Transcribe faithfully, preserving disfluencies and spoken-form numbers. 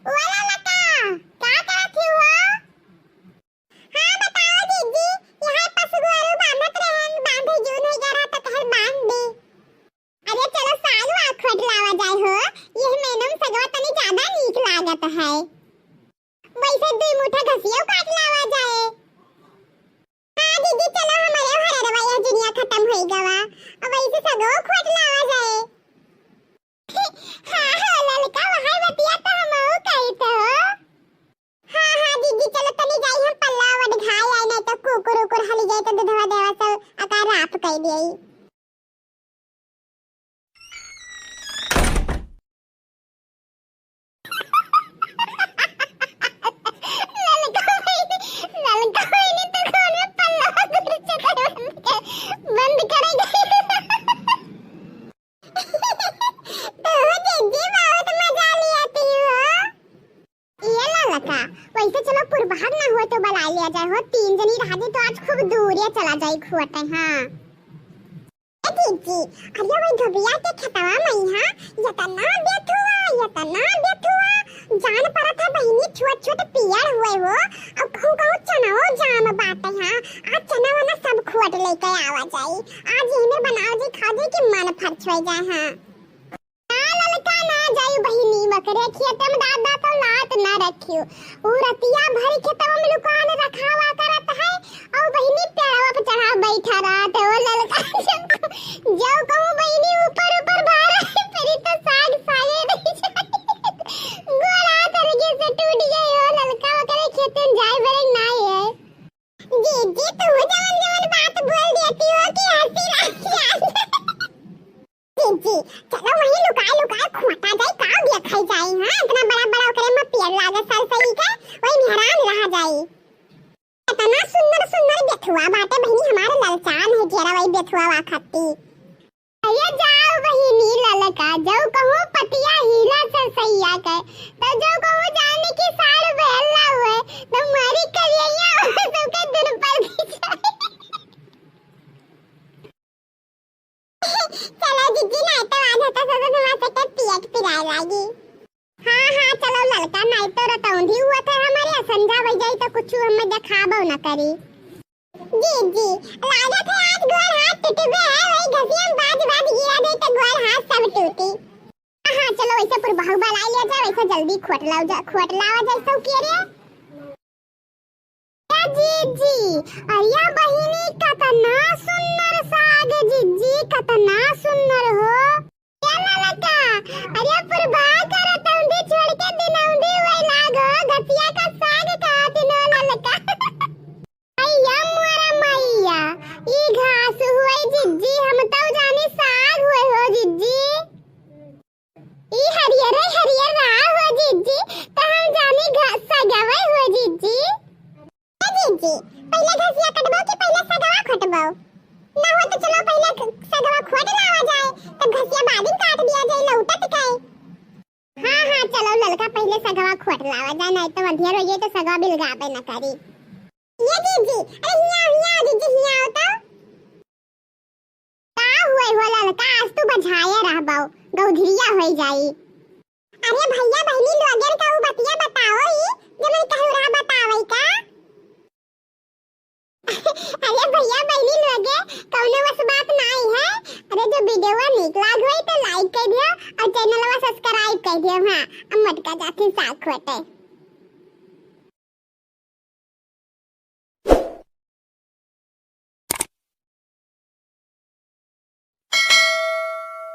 ओ ललका, का करत ही हो? हाँ, बताओ जीजी, यहाँ पशु गोरू बांधत रहन, बांधे जून होइ गया रहा, तो कहल बांध दी। अरे चलो, साग वाग खोट लावा जाए हो, यह महीना में सगवा तनी ज्यादा नीक लागत है। वैसे दुई मुठा घसियो काट लावा जाए। हाँ जीजी, चलो, हमरे हरदवा यह जुनिया खत्म होई गवा, अब वैसे सगो खोट लावा जाए। हाँ, हाँ, ललका, वही बतिया तो हमहू कही तो। हाँ, हाँ जीजी, चलो, तनी जाई हम पल्ला वड घाई आई, नहीं तो कुकुर उकुर हली जाए तो दूधवा देवा सब अका राप कई देई। ललका बहिनी, ललका बहिनी तो कौन में पल्ला गुरचत है, बंद कर, बंद करे गई। तो जीजी बहुत मजा लिया थी हो। ये ललका, वैसे चलो पुरबहार ना हुए तो बुला लिया जाए हो, तीन जनी रह जाए तो आज खूब दूरिया चला जाए खुआटे, हाँ। ए जीजी, अरे वही धोबिया के खेतवा में, हाँ, यतना बेथुआ, यतना बेथुआ, जान परत है बहिनी, छोट छोट पियर हुए हो, और कहूँ कहूँ चनाओ जाम बाटे, हाँ, आज चना वना सब खुअट लेके आवा जाई, आज यही में बनाओ जी, खाओ जी कि मन फर्च हो जाए, हाँ। ना ललका ना जाई बहिनी, ओकरे खेते में दादा तो लात ना रखियो। उ रतिया भर खेतवा में लुकान रखावा करत है, और बहिनी पेड़वा पे चढ़ा बैठा रहत है। ओ ललका, जब कहूँ बहिनी ऊपर ऊपर बाहर आई, फिर तो साग सागे नहीं जाए। गोड़ हाथ अलगे से टूट गए। ओ ललका, ओकरे खेते में जाए बरे ना है। जीजी, तू जवन जवन बात बोल देती हो कि हंसी ना आए। जीजी, चलो वहीं लुकाए लुकाए खोटा जाए, का देखा जाए, हाँ? इतना बड़ा बड़ा ओकरे में पेड़ लागे सरसई के, वही में हैरान रह जाए। इतना सुंदर सुंदर बेथुआ बाटे बहिनी, हमारे ललचान है घेरा वही बेथुआ वा खत्ती। अरे जाओ बहिनी ललका, जाओ कहूँ पतिया हीरा सरसैया के, तो जाओ कहूँ जाने की साड़ बहला हुए, तो मारी करिया सबके दुन पर दी जाए। चलो जीजी, नहीं तो आज होता ससुर हमारे सबके पेट पिराए लागी। हाँ, हाँ, चलो ललका, नहीं तो रतौंधी हुआ था हमारे, संझा हो जाई तो कुछ हमें देखाबो न करी। जीजी, लागत है आज गोड़ हाथ टूटबे है, वही घसिया में बाज बाज गिरा दे तो गोड़ हाथ सब टूटी। हाँ, चलो वैसे पुरबहू बलाई लिया जाए, वैसे जल्दी खोट लाओ जा, खोट लावा जाए सब के रे। ए जीजी, अरे बहिनी, कतना सुन्नर साग जीजी, कतना सुन्नर हो। ए ललका, अरे पुरबा करत औंधी छोड़ के दिनौंधी हुए लागो, घसिया का साग खातिन हो ललका। अय्या मोरा मइया, ई घास हुए जीजी, हम तो जानी साग हुए हो जीजी। ई हरियर हरियर रहा हो जीजी, त हम जानी घ-, सगवे हो जीजी। ए जीजी, पहिले घसिया कटबो कि पहिले सगवा खोटबो? ना हो तो चलो पहिले ख-, सगवा खोट लावा जाए, तब घसिया बादिन काट दिया जाए लौटत के। हाँ, हाँ, चलो ललका पहिले सगवा खोट लावा जाए, नहीं तो अंधियर हो जाए तो सगवा बिलगाबे न करी। ये जीजी, अरे हिया, हिया, जीजी, हिया आओ तो। का हुए हो ललका, आज तू बझाए रहबो, गौधरिया होई जाई। अरे भैया बहिनी लोगन का उ बतिया बताओ ही, जमन कहू रहा बतावे का। अरे भैया बहिनी लोगे, कौनो बस बात नाई है। अरे जो वीडियो नीक लाग होई तो like कर दियो और चैनलवा subscribe कर दियो। हाँ, अब मटका जाती साग खोटे।